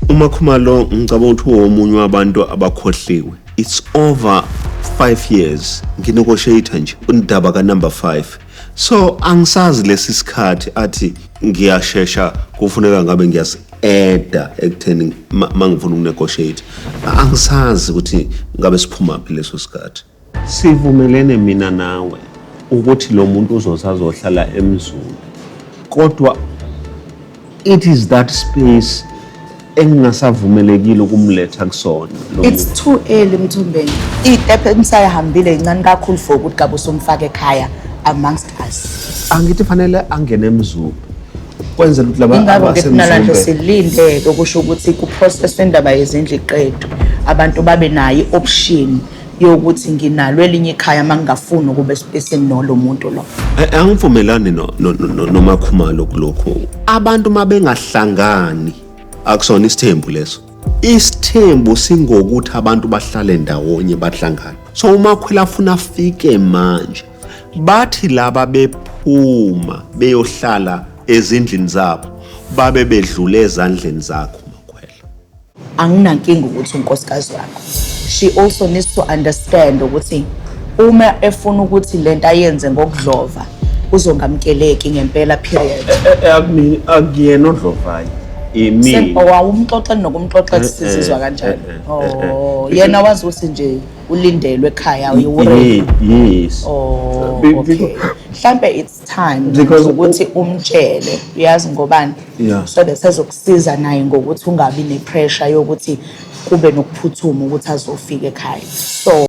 UMakhumalo ngicabanga ukuthi uwomunye wabantu abakhohliwe. It's over 5 years nginegotiate nje undaba ka number 5. So angisazi lesi sikhathi athi ngiyashesha kufuneka ngabe ngiyasi-eda ekutheni mangifuna ukunegotiate. Angisazi ukuthi ngabe siphuma phi leso sikhathi. Sivumelene mina nawe ukuthi lo muntu uzosazohlala eMzulu. Kodwa it is that space engingasavumelekile ukumletha kusona lo It's muntu. too early, Mthombeni. Iy'tephu enisayihambile yincane kakhulu for ukuthi kabe usumfaka ekhaya amongst us. Angithi fanele angene eMzumbe kwenzela ukuthi laba Ingakho-ke thina lanje abaseMzumbe silinde-ke okusho ukuthi kuprocesswe indaba yezindlu iqedwe. Abantu babe nayo i-option yokuthi nginalo elinye ikhaya uma ngingafuni ukuba esipesini nolo muntu lo. Angivumelani noMakhumalo kulokhu. Abantu uma bengahlangani akusona isithembu leso. Isithembu singokuthi abantu bahlale ndawonye bahlangane. So uMakhwela afuna afike manje. Bathi laba bephuma beyohlala ezindlini zabo babe bedlule ezandleni zakho Makhwela. Anginankinga ukuthi unkosikazi wakho. She also needs to understand ukuthi uma efuna ukuthi lento ayenze ngokudlova uzongamkeleki ngempela, period. Akuyena odlovayo. Imina. Wawumxoxa nokumxoxa sizizwa kanjani? Oh, yena wazi ukuthi nje ulindelwe ekhaya, uyi-ready. Yes. Oh, okay. Mhlambe it's time Because ukuthi umtshele, uyazi ngobani? Yeah. So that sezokusiza naye ngokuthi ungabi ne-pressure yokuthi kube nokuphuthuma ukuthi azofika ekhaya. So